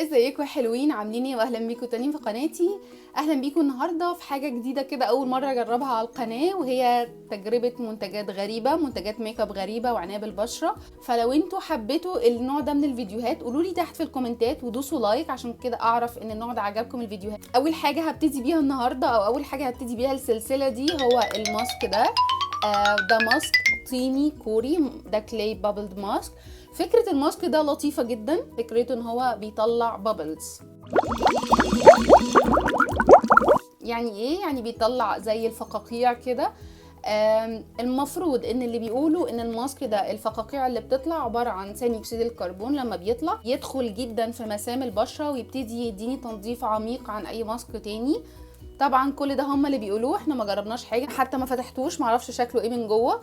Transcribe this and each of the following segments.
ازيكم يا حلوين؟ عاملين ايه؟ واهلا بيكم تاني في قناتي. اهلا بيكم النهارده في حاجة جديدة كده، اول مرة اجربها على القناة، وهي تجربه منتجات غريبة، منتجات ميك اب غريبة وعناية بالبشره. فلو انتوا حبيتوا النوع ده من الفيديوهات قولوا لي تحت في الكومنتات ودوسوا like عشان كده اعرف ان النوع ده عجبكم الفيديوهات. اول حاجة هبتدي بيها النهارده، او اول حاجة هبتدي بيها السلسلة دي، هو الماسك ده. ده ماسك طيني كوري، ده clay bubbled mask. فكرة الماسك ده لطيفة جدا، فكرته ان هو بيطلع bubbles. يعني ايه؟ يعني بيطلع زي الفقاقيع كده. المفروض ان اللي بيقولوا ان الماسك ده الفقاقيع اللي بتطلع عبارة عن ثاني اكسيد الكربون، لما بيطلع يدخل جدا في مسام البشرة ويبتدي يديني تنظيف عميق عن اي ماسك تاني. طبعا كل ده هم اللي بيقولوه، احنا ما جربناش حاجة، حتى ما فتحتوش، ما اعرفش شكله ايه من جوه.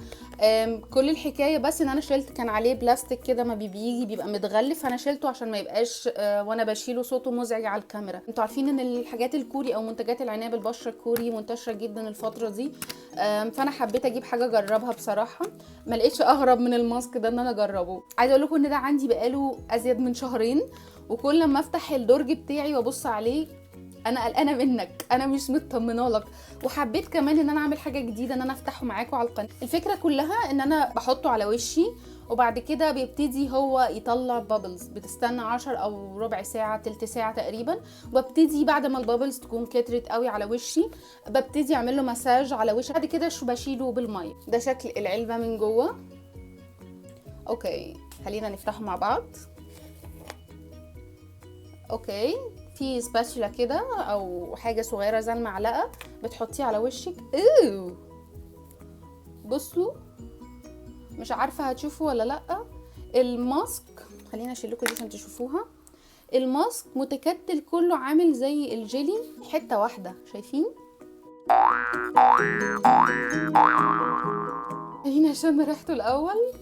كل الحكاية بس ان انا شلت، كان عليه بلاستيك كده ما بيجي بيبقى متغلف، فانا شلته عشان ما يبقاش وانا بشيله صوته مزعج على الكاميرا. انتوا عارفين ان الحاجات الكوري او منتجات العناية بالبشره الكوري منتشرة جدا الفترة دي، فانا حبيت اجيب حاجة اجربها بصراحة، ما لقيتش اهرب من الماسك ده ان انا اجربه. عايزه اقول لكم ان ده عندي بقاله ازيد من شهرين، وكل لما افتح الدرج بتاعي وابص عليه انا قلقانة منك، انا مش مطمنه لك. وحبيت كمان ان انا اعمل حاجة جديدة، ان انا افتحه معاكم على القناة. الفكرة كلها ان انا بحطه على وشي وبعد كده بيبتدي هو يطلع bubbles، بتستنى 10 او ربع ساعة، تلت ساعة تقريبا، وببتدي بعد ما ال bubbles تكون كترت قوي على وشي ببتدي اعمل له مساج على وشي، بعد كده شو بشيله بالمية. ده شكل العلبة من جوه. okay خلينا نفتحه مع بعض. okay في spatula كده او حاجة صغيرة زي المعلقة بتحطيه على وشك. اوه بصوا، مش عارفه هتشوفوا ولا لا الماسك، خلينا اشيل لكم دي عشان تشوفوها. الماسك متكتل كله، عامل زي الجيلي، حتة واحدة، شايفين؟ خلينا اشم ريحته الاول.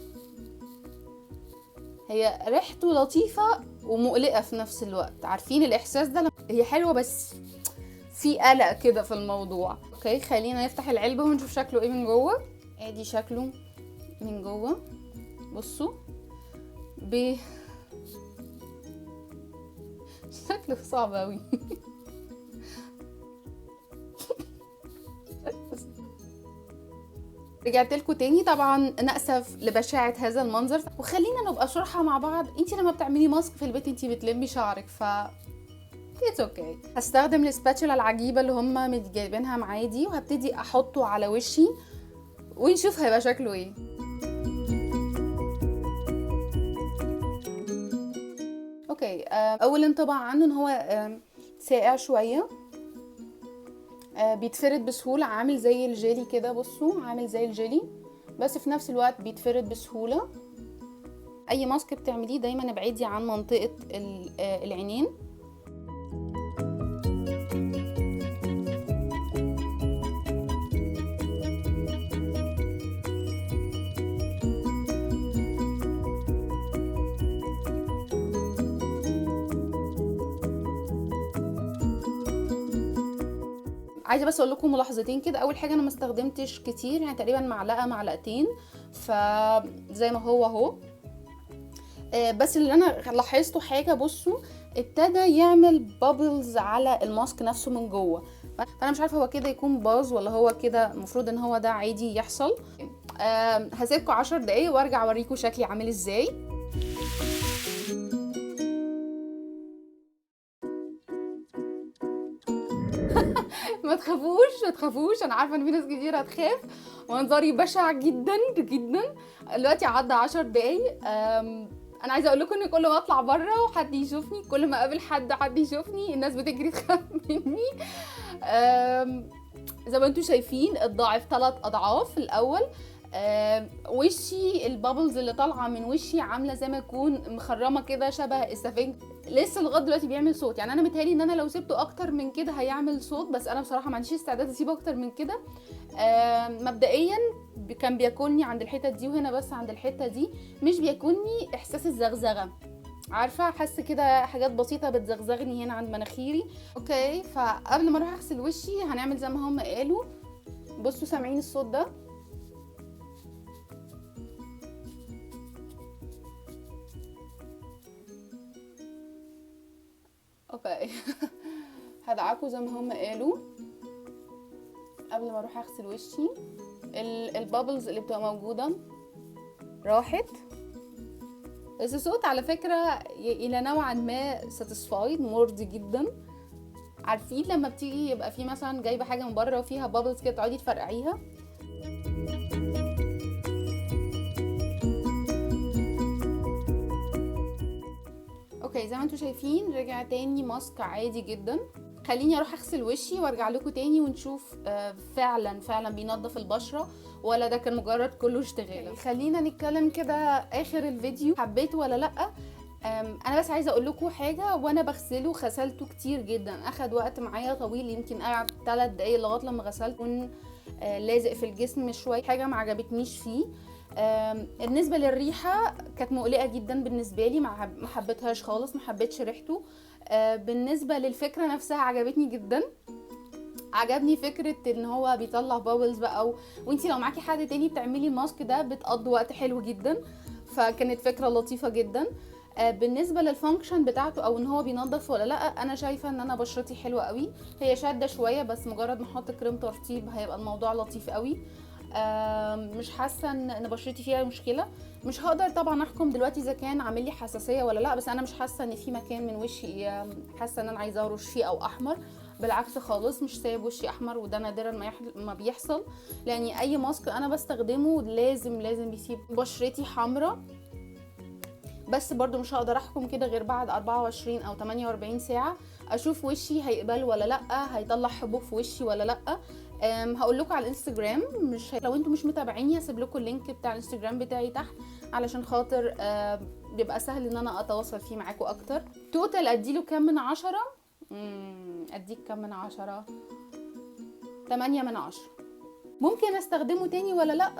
هي ريحته لطيفة ومقلقه في نفس الوقت، عارفين الاحساس ده؟ هي حلوة بس في قلق كده في الموضوع. okay خلينا نفتح العلبة ونشوف شكله ايه من جوه. ادي شكله من جوه، بصوا شكله صعب قوي. رجعت لكم تاني، طبعا نأسف لبشاعة هذا المنظر، وخلينا نبقى شرحة مع بعض. انتي لما بتعملي ماسك في البيت انتي بتلمي شعرك، ف it's okay. هستخدم ال spatula العجيبة اللي هم جايبينها معايا دي، وهبتدي احطه على وشي ونشوف هيبقى شكله ايه. okay اول انطباع عنه ان هو ساقع شوية، بيتفرد بسهولة، عامل زي الجيلي كده، بصوا عامل زي الجيلي بس في نفس الوقت بيتفرد بسهولة. اي ماسك بتعمليه دايما ابعدي عن منطقة العينين. عايزه بس اقول لكم ملاحظتين كده. اول حاجة انا ما استخدمتش كتير، يعني تقريبا معلقه معلقتين، فزي ما هو اهو. بس اللي انا لاحظته حاجة، بصوا ابتدى يعمل bubbles على الماسك نفسه من جوه، فانا مش عارفه هو كده يكون باظ ولا هو كده المفروض ان هو ده عادي يحصل. هسيبكم 10 دقايق وارجع اوريكم شكلي عامل ازاي. ما تخافوش ما تخافوش، انا عارفه ان في ناس كتير هتخاف، منظري بشع جدا جدا. دلوقتي عدى 10 دقايق. انا عايزه اقول لكم ان كل ما اطلع بره وحد يشوفني، كل ما اقابل حد يشوفني، الناس بتجري تخاف مني. زي ما انتم شايفين الضعف 3 اضعاف الاول. وشي ال bubbles اللي طالعه من وشي عامله زي ما يكون مخرمة كده شبه السفنج. لسه لغاية دلوقتي بيعمل صوت، يعني انا متهيألي ان انا لو سبته اكتر من كده هيعمل صوت، بس انا بصراحة ما عنديش استعداد اسيبه اكتر من كده. مبدئيا كان بياكلني عند الحتة دي وهنا، بس عند الحتة دي مش بياكلني احساس الزغزغه، عارفه، حاسه كده حاجات بسيطة بتزغزغني هنا عند مناخيري. okay فقبل ما اروح اغسل وشي هنعمل زي ما هم قالوا. بصوا سامعين الصوت ده؟ okay هدعكه زي ما هم قالوا قبل ما اروح اغسل وشي. ال bubbles اللي بتبقى موجودة راحت. بس الصوت على فكرة الى نوعا ما satisfied، مرضي جدا. عارفين لما بتيجي يبقى في مثلا جايبه حاجة من بره وفيها bubbles كده تقعدي تفرقعيها. okay زي ما انتم شايفين رجع تاني ماسك عادي جدا. خليني اروح اغسل وشي وارجع لكم تاني ونشوف فعلا فعلا بينظف البشرة ولا ده كان مجرد كله اشتغاله. خلينا نتكلم كده اخر الفيديو، حبيته ولا لا؟ انا بس عايزه اقول لكم حاجة، وانا بغسله غسلته كتير جدا، اخد وقت معايا طويل، يمكن قعد 3 دقايق لغاية لما غسلته، لازق في الجسم شوية، حاجة ما عجبتنيش فيه. بالنسبة للريحه كانت مقلقة جدا بالنسبة لي، ما حبيتهاش خالص، ما حبيتش ريحته. بالنسبة للفكرة نفسها عجبتني جدا، عجبني فكرة ان هو بيطلع bubbles بقى، وانتي لو معاكي حد تاني بتعملي الماسك ده بتقضي وقت حلو جدا، فكانت فكرة لطيفة جدا. بالنسبة لل function بتاعته او ان هو بينظف ولا لا، انا شايفه ان انا بشرتي حلوة قوي، هي شاده شوية بس مجرد ما احط كريم ترطيب هيبقى الموضوع لطيف قوي. مش حاسه ان بشرتي فيها مشكلة. مش هقدر طبعا احكم دلوقتي اذا كان عامل لي حساسية ولا لا، بس انا مش حاسه ان في مكان من وشي حاسه ان انا عايزه ارش فيه او احمر، بالعكس خالص مش سايب وشي احمر، وده نادرا ما بيحصل، لان اي ماسك انا بستخدمه لازم بيسيب بشرتي حمراء. بس برضو مش هقدر احكم كده غير بعد 24 او 48 ساعة اشوف وشي هيقبل ولا لا، هيطلع حبوب في وشي ولا لا. هقول لكم على الانستجرام، مش لو انتم مش متابعيني هسيب لكم ال link بتاع الانستجرام بتاعي تحت علشان خاطر بيبقى سهل ان انا اتواصل فيه معاكم اكتر. total اديله كام من 10؟ اديك كام من 10؟ 8 من 10. ممكن استخدمه تاني ولا لا؟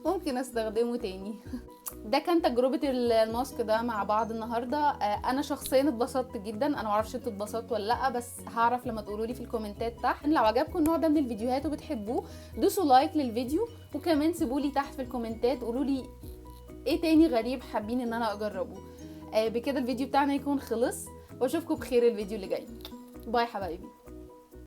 ممكن استخدمه تاني. ده كان تجربة الماسك ده مع بعض النهاردة. انا شخصيا اتبسطت جدا، انا معرفش انتوا اتبسطتوا ولا لا، بس هعرف لما تقولوا لي في الكومنتات تحت. لو عجبكم النوع ده من الفيديوهات وبتحبوه دوسوا like للفيديو، وكمان سيبوا لي تحت في الكومنتات قولوا لي ايه تاني غريب حابين ان انا اجربه. بكده الفيديو بتاعنا يكون خلص، واشوفكم بخير الفيديو اللي جاي. bye حبايبي.